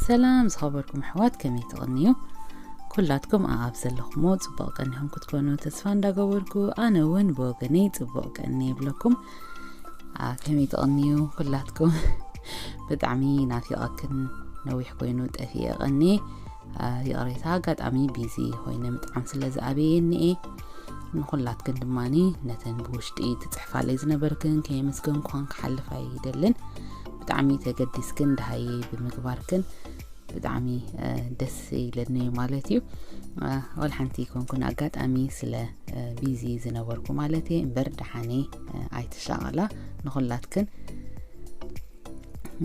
ሰላም ዝኸበርኩም ኣሕዋት፣ ከመይ ትቕንዩ? ኩላትኩም ኣኣብ ዘለኹሞ ጽቡቕ ቀኒኹም ክትኮኑ ተስፋ እንዳገበርኩ፣ ኣነ እውን ብወገነይ ጽቡቕ ቀኒ ይብለኩም። ኣ፣ ከመይ ትቕንዩ ኩላትኩም? ብጣዕሚ ናፊቐክን፣ ነዊሕ ኮይኑ ጠፊኤ ቀኒ። ኣ፣ ይቕሬታ፣ ኣጋጣሚ ቢዚ ኮይነ ምጥዓም ስለ ዝኣበየኒ እየ። ንኹላትክን ድማኒ ነተን ብውሽጢ ትጽሕፋለይ ዝነበርክን ከየመስገንኩኽን ክሓልፍ ኣይደልን። ብጣዕሚ ተገዲስክን ደሃየይ ብምግባርክን ብጣዕሚ፣ እ፣ ደስ ኢለኒ ማለት እዩ። እ፣ ወላ ሓንቲ ይኮንኩን ኣጋጣሚ ስለ፣ እ፣ ቢዚ ዝነበርኩ ማለት እየ እምበር ደሓነ፣ እ፣ ኣይትሻቐላ ንኹላትክን።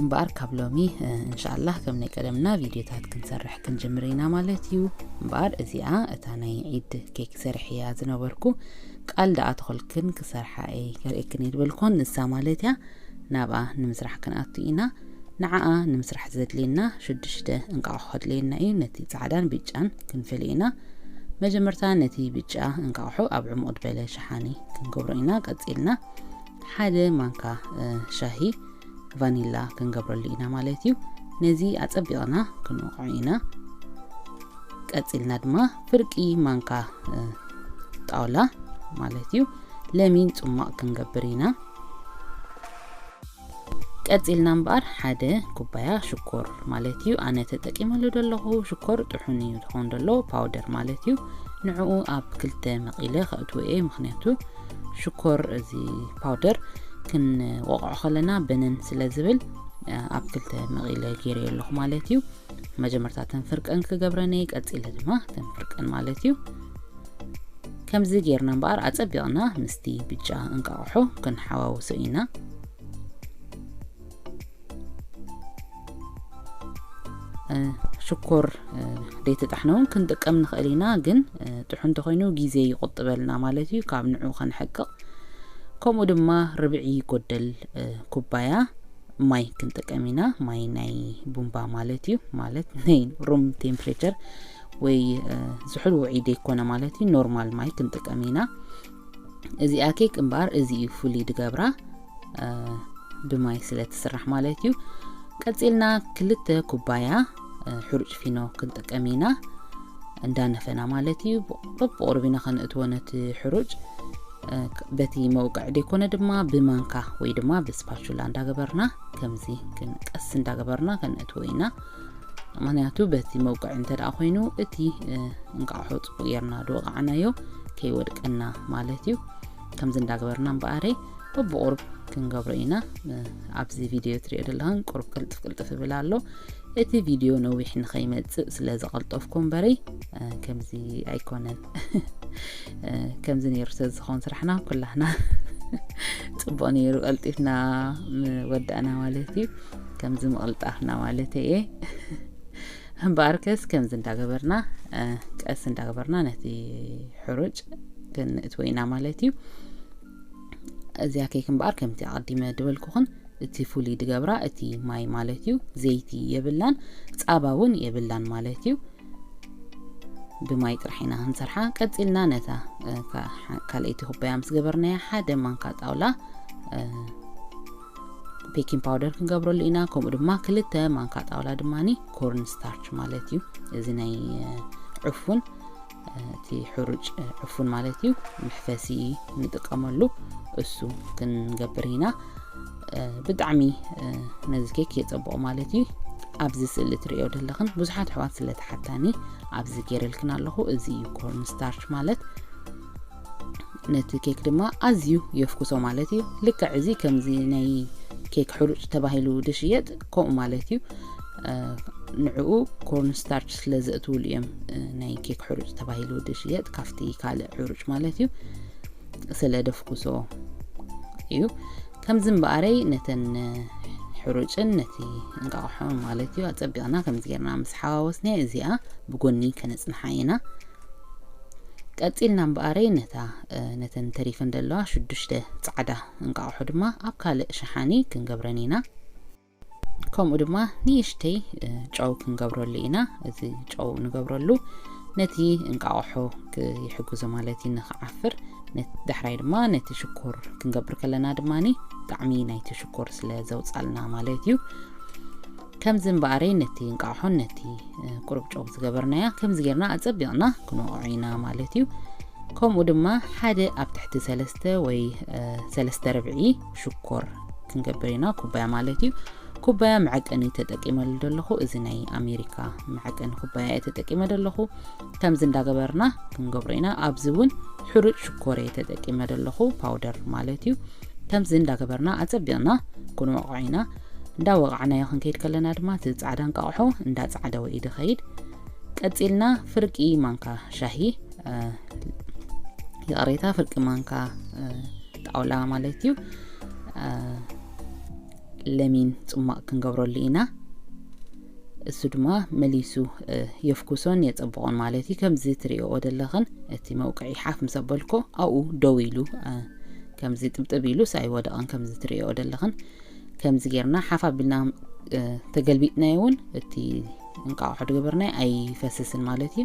እምበኣር ካብ ሎሚ፣ እ፣ እንሻኣላህ ከም ናይ ቀደምና ቪድዮታት ክንሰርሕ ክንጅምር ኢና ማለት እዩ። እምበኣር እዚኣ እታ ናይ ዒድ ኬክ ሰሪሐያ ዝነበርኩ ቃል ደኣ ተኾልክን ክሰርሓ እየ ከርእየክን እየ ዝበልኩን ንሳ ማለት እያ። ናብኣ ንምስራሕ ክንኣቱ ኢና። ንዓኣ ንምስራሕ ዘድልየና ሽዱሽተ እንቃቑሖ ከድልየና እዩ። ነቲ ጻዕዳን ብጫን ክንፈልዮ ኢና። መጀመርታ ነቲ ብጫ እንቃቑሖ ኣብ ዕሙቕ ዝበለ ሸሓኒ ክንገብሮ ኢና። ቀጺልና ሓደ ማንካ፣ እ፣ ሻሂ ቫኒላ ክንገብረሉ ኢና ማለት እዩ። ነዚ ኣጸቢቕና ክንወቕዖ ኢና። ቀጺልና ድማ ፍርቂ ማንካ፣ እ፣ ጣውላ ማለት እዩ ለሚን ጽሟቕ ክንገብር ኢና። ቀጺልና እምበኣር ሓደ ኩባያ ሽኮር ማለት እዩ። ኣነ ተጠቂመሉ ዘለኹ ሽኮር ጥሑን እዩ ዝኸውን ዘሎ፣ ፓውደር ማለት እዩ። ንዕኡ ኣብ ክልተ መቒለ ከእትዎ እየ፣ ምኽንያቱ ሽኮር እዚ ፓውደር ክንወቕዖ ከለና በነን ስለ ዝብል፣ እ፣ ኣብ ክልተ መቒለ ገይረዮ ኣለኹ ማለት እዩ። መጀመርታ ተን ፍርቀን ክገብረን እየ፣ ቀጺለ ድማ ተን ፍርቀን ማለት እዩ። ከምዚ ጌርና እምበኣር ኣጸቢቕና ምስቲ ብጫ እንቃቑሖ ክንሓዋውሶ ኢና። እ፣ ሽኮር፣ እ፣ ዘይተጣሕነ እውን ክንጥቀም ንኽእል ኢና፣ ግን፣ እ፣ ጥሑ እንተኾይኑ ግዜ ይቑጥበልና ማለት እዩ፣ ካብ ንዑ ከንሕቅቕ። ከምኡ ድማ ርብዒ ጎደል፣ እ፣ ኩባያ ማይ ክንጥቀም ኢና። ማይ ናይ ቡምባ ማለት እዩ፣ ማለት ናይ ሩም ቴምፕሬቸር ወይ፣ እ፣ ዝሑል ውዑይ ዘይኮነ ማለት እዩ፣ ኖርማል ማይ ክንጥቀም ኢና። እዚኣ ኬክ እምበኣር እዚ እዩ ፍሉይ ድገብራ፣ እ፣ ብማይ ስለ ትስራሕ ማለት እዩ። ቀጺልና ክልተ ኩባያ፣ እ፣ ሕሩጭ ፊኖ ክንጥቀም ኢና። እንዳነፈና ማለት እዩ። ብቑሩብ ብቑሩብ ኢና ከነእትዎ ነቲ ሕሩጭ። እ፣ በቲ መውቅዕ ዘይኮነ ድማ ብማንካ ወይ ድማ ብስፓቹላ እንዳገበርና ከምዚ ክን-፣ ቀስ እንዳገበርና ከነእትዎ ኢና። ምኽንያቱ በቲ መውቅዕ እንተ ደኣ ኮይኑ እቲ፣ እ፣ እንቃቑሖ ጽቡቕ ጌርና ድወቃዕናዮ ከይወድቀና ማለት እዩ። ከምዚ እንዳገበርና እምበኣረይ በብቑሩብ ክንገብሮ ኢና። እ፣ ኣብዚ ቪድዮ ትሪኦ ዘለኽን ቁሩብ ቅልጥፍ ቅልጥፍ ይብል ኣሎ። እቲ ቪድዮ ነዊሕ ንኸይመጽእ ስለ ዘቐልጠፍኩ እምበረይ፣ እ፣ ከምዚ ኣይኮነን። እ፣ ከምዚ ነይሩ ስለ ዝኾን ስራሕና ኩላህና ጽቡቕ ነይሩ፣ ቀልጢፍና ም-፣ ወዳእና ማለት እዩ። ከምዚ ምቕልጣፍና ማለት እየ። እምበኣርከስ ከምዚ እንዳገበርና፣ እ፣ ቀስ እንዳገበርና ነቲ ሕሩጭ ክንእትዎ ኢና ማለት እዩ። እዚኣ ኬክ እምበኣር ከምቲ ኣቐዲመ ድበልኩኽን እቲ ፍሉይ ድገብራ እቲ ማይ ማለት እዩ። ዘይቲ የብላን፣ ጻባ እውን የብላን ማለት እዩ። ብማይ ጥራሕ ኢና ክንሰርሓ። ቀጺልና ነታ፣ እ፣ ካ-፣ ካ-፣ ካልኣይቲ ኩባያ ምስ ገበርናያ ሓደ ማንካ ጣውላ፣ እ፣ ቤኪንግ ፓውደር ክንገብረሉ ኢና። ከምኡ ድማ ክልተ ማንካ ጣውላ ድማኒ ኮርን ስታርች ማለት እዩ። እዚ ናይ፣ እ፣ ዕፉን፣ እ፣ እቲ ሕሩጭ፣ እ፣ ዕፉን ማለት እዩ። መሕፈሲ ንጥቀመሉ እሱ ክንገብር ኢና። እ፣ ብጣዕሚ፣ እ፣ ነዚ ኬክ የጸብቖ ማለት እዩ። ኣብዚ ስእሊ ትርእዮ ዘለኽን ብዙሓት ኣሕዋት ስለ ተሓታኒ ኣብዚ ገይረልክን ኣለኹ። እዚ እዩ ኮርን ስታርች ማለት። ነቲ ኬክ ድማ ኣዝዩ የፍኩሶ ማለት እዩ። ልክዕ እዚ ከምዚ ናይ ኬክ ሕሩጭ ተባሂሉ ድሽየጥ ከምኡ ማለት እዩ። እ፣ ንዕኡ ኮርን ስታርች ስለ ዘእትውሉ እዮም፣ እ፣ ናይ ኬክ ሕሩጭ ተባሂሉ ድሽየጥ ካብቲ ካልእ ሕሩጭ ማለት እዩ። ስለ ደፍኩሶ እዩ። ከምዚ እምበኣረይ ነተን ሕሩጭን ነቲ እንቃቑሖ ማለት እዩ ኣጸቢቕና ከምዚ ጌርና ምስ ሓዋወስናዮ እዚኣ ብጎኒ ከነጽንሓ ኢና። ቀጺልና እምበኣረይ ነታ፣ እ፣ ነተን ተሪፈን ዘለዋ ሽዱሽተ ጻዕዳ እንቃቑሖ ድማ ኣብ ካልእ ሸሓኒ ክንገብረን ኢና። ከምኡ ድማ ንእሽተይ፣ እ፣ ጨው ክንገብረሉ ኢና። እዚ ጨው ንገብረሉ ነቲ እንቃቑሖ ክይሕግዞ ማለት እዩ፣ ንኽዓፍር። ነ-፣ ዳሕራይ ድማ ነቲ ሽኮር ክንገብር ከለና ድማኒ ጣዕሚ ናይቲ ሽኮር ስለ ዘውጻልና ማለት እዩ። ከምዚ እምበኣረይ ነቲ እንቃቑሖን ነቲ፣ እ፣ ቁሩብ ጨው ዝገበርናያ ከምዚ ጌርና ኣጸቢቕና ክንወቕዖ ኢና ማለት እዩ። ከምኡ ድማ ሓደ ኣብ ትሕቲ ሰለስተ ወይ፣ እ፣ ሰለስተ ርብዒ ሽኮር ክንገብር ኢና፣ ኩባያ ማለት እዩ። ኩባያ መዐቀኒ ተጠቂመሉ ዘለኹ፣ እዚ ናይ ኣሜሪካ መዐቀኒ ኩባያ እየ ተጠቂመ ዘለኹ። ከምዚ እንዳገበርና ክንገብሮ ኢና። ኣብዚ እውን ሕሩጭ ሽኮር እየ ተጠቂመ ዘለኹ፣ ፓውደር ማለት እዩ። ከምዚ እንዳገበርና ኣጸቢቕና ክንወቕዖ ኢና። እንዳወቓዕናዮ ክንከይድ ከለና ድማ እቲ ጻዕዳ እንቃቑሖ እንዳጻዕደወ እዩ ዝኸይድ። ቀጺልና ፍርቂ ማንካ ሻሂ፣ እ፣ ይቕሬታ፣ ፍርቂ ማንካ፣ እ፣ ጣውላ ማለት እዩ። እ፣ ለሚን ጽሟቕ ክንገብረሉ ኢና። እሱ ድማ መሊሱ፣ እ፣ የፍኩሶን የጸብቖን ማለት እዩ። ከምዚ ትርእይኦ ዘለኽን እቲ መውቅዒ ሓፍ ምስ ኣበልኮ ኣብኡ ደው ኢሉ፣ እ፣ ከምዚ ጥብጥብ ኢሉስ ኣይወደቐን። ከምዚ ትርእይኦ ዘለኽን ከምዚ ጌርና ሓፍ ኣቢልና፣ እ፣ ተገልቢጥናዮ እውን እቲ እንቃቑሖ ዝገበርናዮ ኣይፈስስን ማለት እዩ።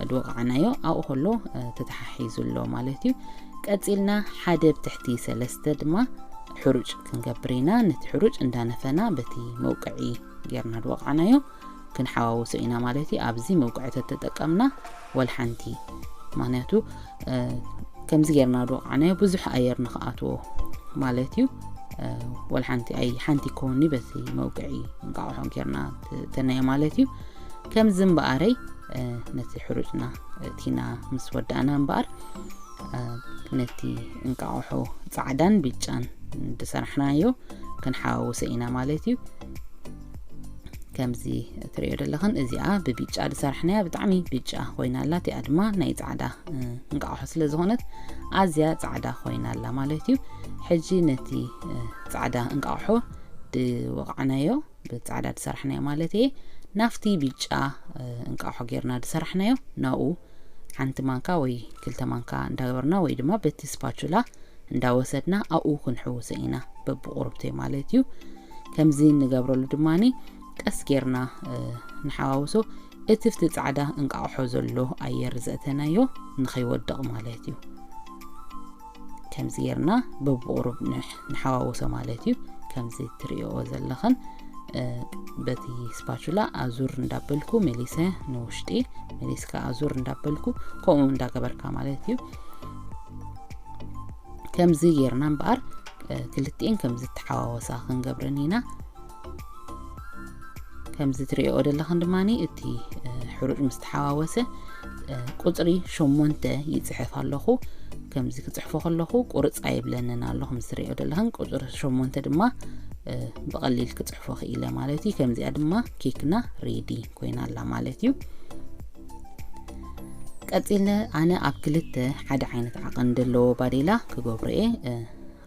ድወቃዕናዮ ኣብኡ ከሎ፣ እ፣ ተተሓሒዙ ኣሎ ማለት እዩ። ቀጺልና ሓደ ብትሕቲ ሰለስተ ድማ ሕሩጭ ክንገብር ኢና። ነቲ ሕሩጭ እንዳነፈና በቲ መውቅዒ ጌርና ድወቃዕናዮ ክንሓዋውሶ ኢና ማለት እዩ። ኣብዚ መውቅዒ ተተጠቀምና ወልሓንቲ፣ ምኽንያቱ፣ እ፣ ከምዚ ጌርና ድወቃዕናዮ ብዙሕ ኣየር ንኽኣትዎ ማለት እዩ። እ፣ ወልሓንቲ ኣይ-፣ ሓንቲ ኮኒ በቲ መውቅዒ እንቃቑሖ ጌርና ተ-፣ ተናዮ ማለት እዩ። ከምዚ እምበኣረይ፣ እ፣ ነቲ ሕሩጭና እቲና ምስ ወዳእና እምበኣር፣ እ፣ ነቲ እንቃቑሖ ጻዕዳን ብጫን ዝሰራሕናዮ ክንሓዋውሶ ኢና ማለት እዩ። ከምዚ ትርእዮ ዘለኽን እዚኣ ብብጫ ዝሰራሕናያ ብጣዕሚ ብጫ ኮይና ኣላ። እቲኣ ድማ ናይ ጻዕዳ፣ እ፣ እንቃቑሖ ስለ ዝኾነት ኣዝያ ጻዕዳ ኮይና ኣላ ማለት እዩ። ሕጂ ነቲ፣ እ፣ ጻዕዳ እንቃቑሖ ድወቕዕናዮ፣ ብጻዕዳ ድሰራሕናዮ ማለት እየ፣ ናብቲ ብጫ፣ እ፣ እንቃቑሖ ጌርና ድሰራሕናዮ ናብኡ ሓንቲ ማንካ ወይ ክልተ ማንካ እንዳገበርና ወይ ድማ በቲ ስፓቹላ እንዳወሰድና ኣብኡ ክንሕውሶ ኢና፣ በብቑሩብተይ ማለት እዩ። ከምዚ ንገብረሉ ድማኒ ቀስ ጌርና፣ እ፣ ንሓዋውሶ። እቲ ኣብቲ ጻዕዳ እንቃቑሖ ዘሎ ኣየር ዘእተናዮ ንኸይወድቕ ማለት እዩ። ከምዚ ጌርና በብቑሩብ ንሕ-፣ ንሓዋውሶ ማለት እዩ። ከምዚ ትርእይኦ ዘለኽን፣ እ፣ በቲ ስፓቹላ ኣዙር እንዳበልኩ መሊሰ ንውሽጢ መሊስካ ኣዙር እንዳበልኩ ከምኡ እንዳገበርካ ማለት እዩ። ከምዚ ጌርና እምበኣር፣ እ፣ ክልቲኤን ከምዚ ተሓዋወሳ ክንገብረን ኢና። ከምዚ ትርእይኦ ዘለኽን ድማኒ እቲ፣ እ፣ ሕሩጭ ምስ ተሓዋወሰ፣ እ፣ ቁጽሪ ሸሞንተ ይጽሕፍ ኣለኹ። ከምዚ ክጽሕፎ ከለኹ ቁርጽ ኣይብለንን ኣሎ። ከምዚ ትርእይኦ ዘለኽን ቁጽሪ ሸሞንተ ድማ፣ እ፣ ብቐሊል ክጽሕፎ ክኢለ ማለት እዩ። ከምዚኣ ድማ ኬክና ሬዲ ኮይና ኣላ ማለት እዩ። ቀጺለ ኣነ ኣብ ክልተ ሓደ ዓይነት ዓቐን ዘለዎ ባዴላ ክገብሮ እየ። እ፣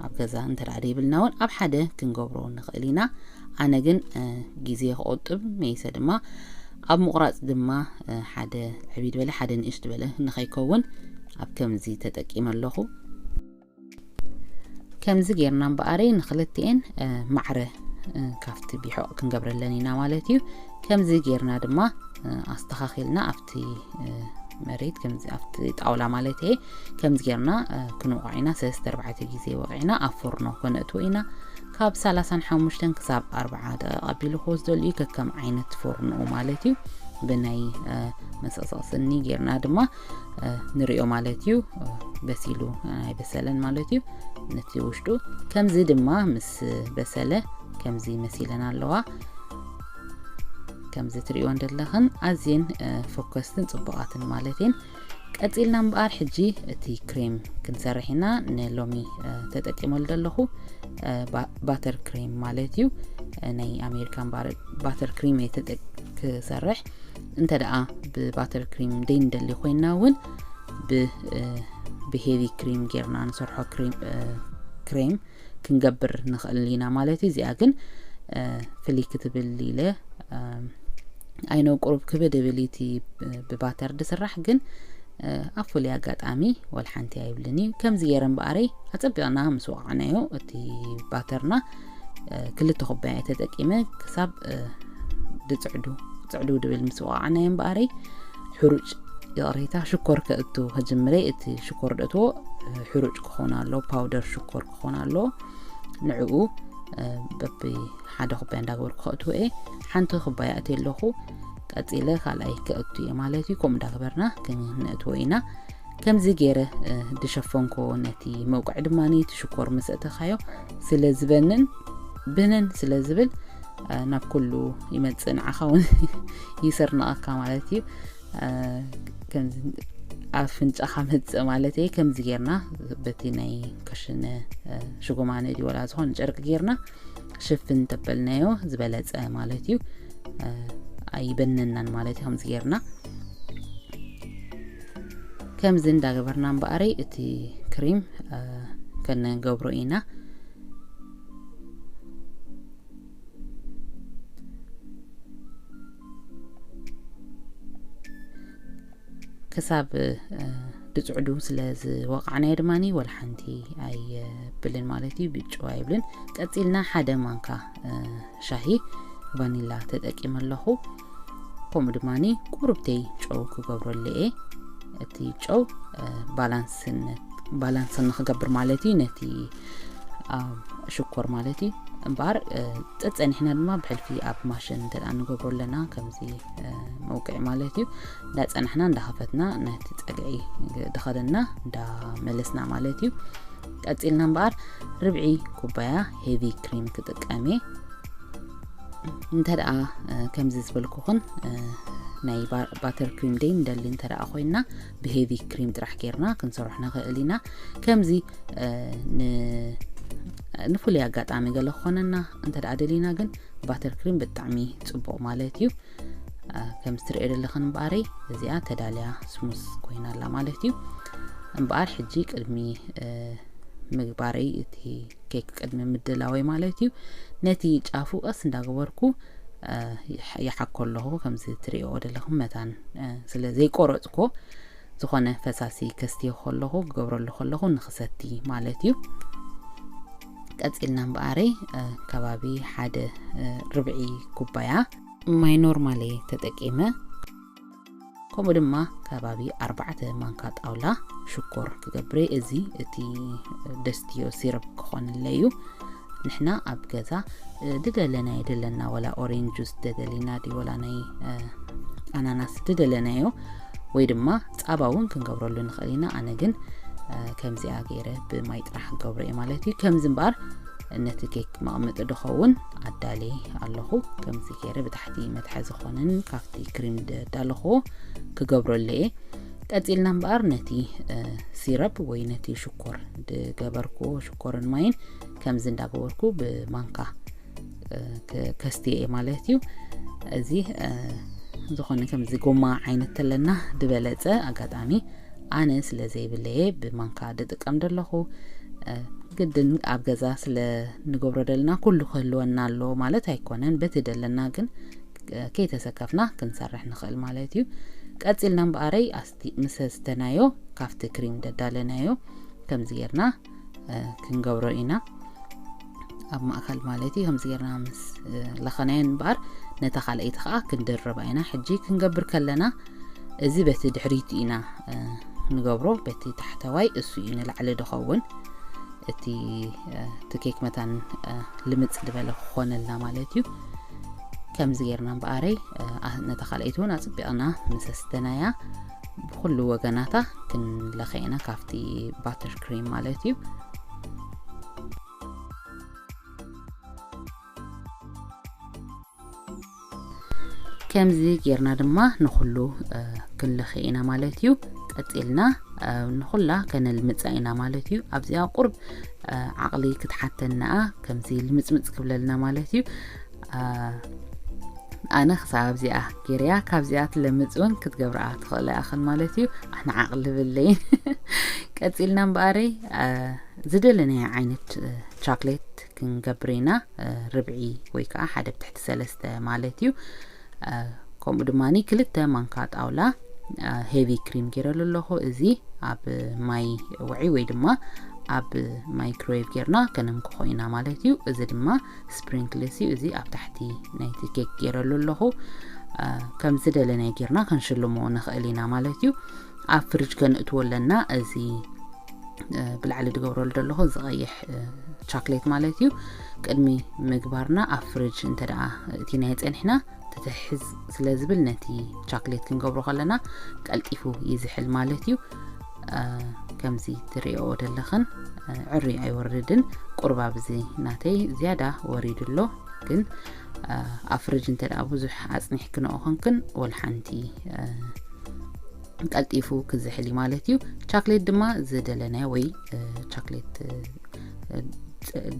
ኣብ ገዛ እንተ ደኣ ዘይብልና እውን ኣብ ሓደ ክንገብሮ ንኽእል ኢና። ኣነ ግን፣ እ፣ ግዜ ክቑጥብ መይሰ ድማ ኣብ ምቑራጽ ድማ፣ እ፣ ሓደ ዕብይ ዝበለ ሓደ ንእሽት ዝበለ ንኸይከውን ኣብ ከምዚ ተጠቂመ ኣለኹ። ከምዚ ጌርና እምበኣረይ ንኽልቲኤን፣ እ፣ ማዕረ፣ እ፣ ካብቲ ቢሖቕ ክንገብረለን ኢና ማለት እዩ። ከምዚ ጌርና ድማ፣ እ፣ ኣስተኻኺልና ኣብቲ፣ እ፣ መሬት ከምዚ ኣብቲ ጣውላ ማለት እየ። ከምዚ ጌርና፣ እ፣ ክንወቕዖ ኢና። ሰለስተ ኣርባዕተ ግዜ ወቒዕና ኣብ ፎርኖ ከነእትዎ ኢና። ካብ ሰላሳን ሓሙሽተን ክሳብ ኣርብዓ ደቂቕ ኣቢሉ ክወስደሉ እዩ፣ ከከም ዓይነት ፎርኖኡ ማለት እዩ። ብናይ፣ እ፣ መሰቕሰቕ ስኒ ጌርና ድማ፣ እ፣ ንሪኦ ማለት እዩ። እ፣ በሲሉ ኣይበሰለን ማለት እዩ። ነቲ ውሽጡ ከምዚ ድማ ምስ በሰለ ከምዚ መሲለን ኣለዋ። ከምዚ ትሪእዎ እንደለኽን ኣዝየን፣ እ፣ ፎከስትን ጽቡቓትን ማለት እየን። ቀጺልና እምበኣር ሕጂ እቲ ክሬም ክንሰርሕ ኢና። ንሎሚ፣ እ፣ ተጠቂመሉ ዘለኹ፣ እ፣ ባ-፣ ባተር ክሬም ማለት እዩ። እ፣ ናይ ኣሜሪካን ባረ-፣ ባተር ክሬም እየ ተጠቅ-፣ ክሰርሕ። እንተ ደኣ ብባተር ክሬም ደይንደሊ ኮይንና እውን ብ-፣ እ፣ ብሄቪ ክሬም ጌርና ንሰርሖ ክሬም፣ እ፣ ክሬም ክንገብር ንኽእል ኢና ማለት እዩ። እዚኣ ግን፣ እ፣ ፍልይ ክትብል ኢለ፣ እ፣ ኣይነው ቁሩብ ክብድ እብል እቲ፣ እ፣ ብባተር ዝስራሕ ግን፣ እ፣ ኣብ ፍሉይ ኣጋጣሚ ወላ ሓንቲ ኣይብልን እዩ። ከምዚ ገይረ እምበኣረይ ኣጸቢቕና ምስ ወቓዕናዮ እቲ ባተርና፣ እ፣ ክልተ ኩባያ ተጠቂመ ክሳብ፣ እ፣ ድጽዕዱ፣ ጽዕዱ ድብል ምስ ወቓዕናዮ እምበኣረይ ሕሩጭ፣ ይቕሬታ፣ ሽኮር ከእቱ ከጅምረ። እቲ ሽኮር ደእትዎ፣ እ፣ ሕሩጭ ክኾን ኣሎ፣ ፓውደር ሽኮር ክኾን ኣሎ። ንዕኡ በቢ ሓደ ኩባያ እንዳገበርኩ ከእትዎ እየ። ሓንቲ ኩባያ እትየ ኣለኹ፣ ቀፂለ ካልኣይ ከእቱ እየ ማለት እዩ። ከምኡ እንዳገበርና ክነእትዎ ኢና። ከምዚ ገይረ ድሸፈንኮ ነቲ መውቅዒ ድማ እቲ ሽኮር ምስ እተኻዮ ስለ ዝበንን ብንን ስለ ዝብል ናብ ኩሉ ይመፅእ፣ ንዓኻ እውን ይስርንቐካ ማለት እዩ። ኣፍንጫኻ መፅእ ማለት እየ። ከምዚ ጌርና በቲ ናይ ከሽነ ሽጎማነ ድወላ ዝኾነ ጨርቂ ጌርና ሽፍን ተበልናዮ ዝበለፀ ማለት እዩ። ኣይበነናን ማለት እዩ። ከምዚ ጌርና ከምዚ እንዳገበርና እምበኣረይ እቲ ክሪም ከነገብሮ ኢና። ክሳብ ድፅዕዱ ስለ ዝወቃዕናዮ ድማ ወላ ሓንቲ ኣይብልን ማለት እዩ። ብጭው ኣይብልን። ቀፂልና ሓደ ማንካ ሻሂ ቫኒላ ተጠቂመ ኣለኹ። ከምኡ ድማ ቁሩብተይ ጨው ክገብረሉ እየ። እቲ ጨው ባላንስ ንክገብር ማለት እዩ፣ ነቲ ሽኮር ማለት እዩ። እምበኣር ፀፀኒሕና ድማ ብሕልፊ ኣብ ማሽን እንተ ንገብሮ ኣለና፣ ከምዚ መውቅዒ ማለት እዩ፣ እንዳፀናሕና እንዳኸፈትና ነቲ ፀግዒ ድኸደና እንዳመለስና ማለት እዩ። ቀፂልና እምበኣር ርብዒ ኩባያ ሄቪ ክሪም ክጥቀም እየ። እንተ ደኣ ከምዚ ዝበልኩኽን ናይ ባተር ክሪም ደይ ንደሊ እንተ ደኣ ኮይንና፣ ብሄቪ ክሪም ጥራሕ ጌርና ክንሰርሖ ንኽእል ኢና። ከምዚ ንፍሉይ ኣጋጣሚ ገለ ክኾነና እንተ ደኣ ደሊና ግን ባተር ክሪም ብጣዕሚ ፅቡቕ ማለት እዩ። ከም ትርእዮ ዘለኽን እምበኣረይ እዚኣ ተዳልያ ስሙስ ኮይና ኣላ ማለት እዩ። እምበኣር ሕጂ ቅድሚ ምግባረይ እቲ ኬክ ቅድሚ ምድላወይ ማለት እዩ፣ ነቲ ጫፉ ቀስ እንዳገበርኩ ይሓኮ ኣለኹ። ከምዚ ትርእዮ ዘለኹም መታን ስለ ዘይቆረፅኮ ዝኾነ ፈሳሲ ከስትዮ ከለኹ ክገብረሉ ከለኹ ንክሰቲ ማለት እዩ። ቀፂልና እምበኣረይ ከባቢ ሓደ ርብዒ ኩባያ ማይ ኖርማል እየ ተጠቂመ። ከምኡ ድማ ከባቢ ኣርባዕተ ማንካ ጣውላ ሽኮር ክገብር እየ። እዚ እቲ ደስትዮ ሲረፕ ክኾንለይ እዩ። ንሕና ኣብ ገዛ ድደለናዮ ደለና፣ ወላ ኦሬንጅ ጁስ ደደሊና ድዩ፣ ወላ ናይ ኣናናስ ድደለናዮ፣ ወይ ድማ ፃባ እውን ክንገብረሉ ንኽእል ኢና። ኣነ ግን ከምዚኣ ገይረ ብማይ ጥራሕ ክገብሮ እየ ማለት እዩ። ከምዚ እምበኣር ነቲ ኬክ መቐመጢ ድኸውን ኣዳሊ ኣለኹ። ከምዚ ገይረ ብታሕቲ መትሓዚ ኾንን ካብቲ ክሪም ዳለኹዎ ክገብረሉ እየ። ቀፂልና እምበኣር ነቲ ሲረፕ ወይ ነቲ ሽኮር ድገበርኩዎ ሽኮርን ማይን ከምዚ እንዳገበርኩ ብማንካ ከስትየ እየ ማለት እዩ። እዚ ዝኾነ ከምዚ ጎማ ዓይነት ተለና ድበለፀ፣ ኣጋጣሚ ኣነ ስለ ዘይብለየ ብማንካ ድጥቀም ደለኹ። ግድን ኣብ ገዛ ስለ ንገብሮ ደለና ኩሉ ክህልወና ኣሎ ማለት ኣይኮነን። በቲ ደለና ግን ከይተሰከፍና ክንሰርሕ ንኽእል ማለት እዩ። ቀፂልና እምበኣረይ ኣስቲ ምስ ስተናዮ ካብቲ ክሪም ደዳለናዮ ከምዚ ጌርና ክንገብሮ ኢና። ኣብ ማእከል ማለት እዩ። ከምዚ ጌርና ምስ ለኸናዮ እምበኣር ነታ ካልኣይቲ ከዓ ክንድርባ ኢና። ሕጂ ክንገብር ከለና እዚ በቲ ድሕሪቱ ኢና ንገብሮ፣ በቲ ታሕተዋይ እሱ እዩ ንላዕሊ ድኸውን። እቲ እቲ ኬክ መታን ልምፅ ዝበለ ክኾነልና ማለት እዩ። ከምዚ ጌርና እምበኣረይ ነታ ካልኣይቲ እውን ኣፅቢቕና ምስ ኣስተናያ ብኩሉ ወገናታ ክንለኸ ኢና ካብቲ ባተር ክሪም ማለት እዩ። ከምዚ ጌርና ድማ ንኹሉ ክንልኽ ኢና ማለት እዩ። ቀፂልና ንኹላ ከነልምፃ ኢና ማለት እዩ። ኣብዚኣ ቁርብ ዓቕሊ ክትሓተናኣ ከምዚ ልምፅምፅ ክብለልና ማለት እዩ። ኣነ ክሳብ ኣብዚኣ ገይረያ፣ ካብዚኣ ትለምፅ እውን ክትገብርኣ ትኽእላ ኢኽን ማለት እዩ። ኣነ ዓቕሊ ብለይን። ቀፂልና እምበኣረይ ዝደለናዮ ዓይነት ቻክሌት ክንገብር ኢና። ርብዒ ወይ ከዓ ሓደ ብትሕቲ ሰለስተ ማለት እዩ። ከምኡ ድማ ክልተ ማንካ ጣውላ ሄቪ ክሪም ገይረሉ ኣለኹ። እዚ ኣብ ማይ ውዒ ወይ ድማ ኣብ ማይክሮዌቭ ጌርና ከነምክኾ ኢና ማለት እዩ። እዚ ድማ ስፕሪንክልስ እዩ። እዚ ኣብ ታሕቲ ናይቲ ኬክ ገይረሉ ኣለኹ። ከም ዝደለናይ ጌርና ክንሽልሞ ንኽእል ኢና ማለት እዩ። ኣብ ፍሪጅ ከነእትዎ ኣለና። እዚ ብላዕሊ ዝገብረሉ ዘለኹ ዝቐይሕ ቻክሌት ማለት እዩ። ቅድሚ ምግባርና ኣብ ፍሪጅ እንተ ደኣ እቲናዮ ጸኒሕና፣ ትትሕዝ ስለ ዝብል ነቲ ቻክሌት ክንገብሮ ከለና ቀልጢፉ ይዝሕል ማለት እዩ። ከምዚ ትሪኦ ዘለኽን ዕሪ ኣይወርድን፣ ቁርባ ብዚ ናተይ ዝያዳ ወሪዱ ኣሎ። ግን ኣብ ፍሪጅ እንተ ደኣ ብዙሕ ኣጽኒሕክንኦ ኾንክን ወላ ሓንቲ ቀልጢፉ ክዝሕል እዩ ማለት እዩ። ቻክሌት ድማ ዝደለናዮ ወይ ቻክሌት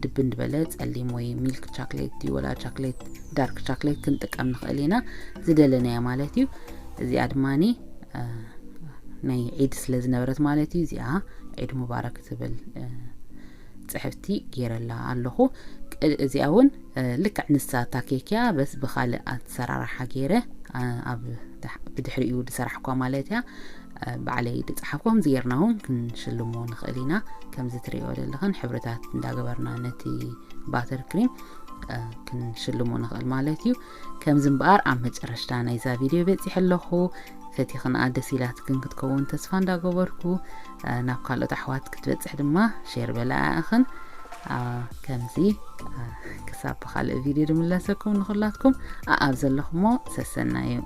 ድብን ዝበለ ጸሊም ወይ ሚልክ ቻክሌት እዩ ወላ ቻክሌት ዳርክ ቻክሌት ክንጥቀም ንኽእል ኢና፣ ዝደለናዮ ማለት እዩ። እዚኣ ድማኒ ናይ ዒድ ስለ ዝነበረት ማለት እዩ። እዚኣ ዒድ ሙባረክ ትብል ጽሕፍቲ ገይረላ ኣለኹ። እዚኣ እውን ልክዕ ንሳ እታ ኬክ እያ፣ በስ ብኻልእ ኣሰራርሓ ገይረ ኣብ ብድሕሪኡ ዝሰራሕኳ ማለት እያ። ባዕለይ ዝጸሓፍኩ ከምዚ ጌርና እውን ክንሽልሞ ንኽእል ኢና። ከምዚ ትሪኦ ዘለኽን ሕብርታት እንዳገበርና ነቲ ባተር ክሪም ክንሽልሞ ንኽእል ማለት እዩ። ከምዚ እምበኣር ኣብ መጨረሽታ ናይዛ ቪድዮ በጺሐ ኣለኹ። ፈቲኽንኣ ደስ ኢላትክን ክትከውን ተስፋ እንዳገበርኩ ናብ ካልኦት ኣሕዋት ክትበጽሕ ድማ ሼር በላኣእኽን። ከምዚ ክሳብ ብኻልእ ቪድዮ ድምለሰኩም ንኹላትኩም ኣኣብ ዘለኹሞ ሰሰና እዩ።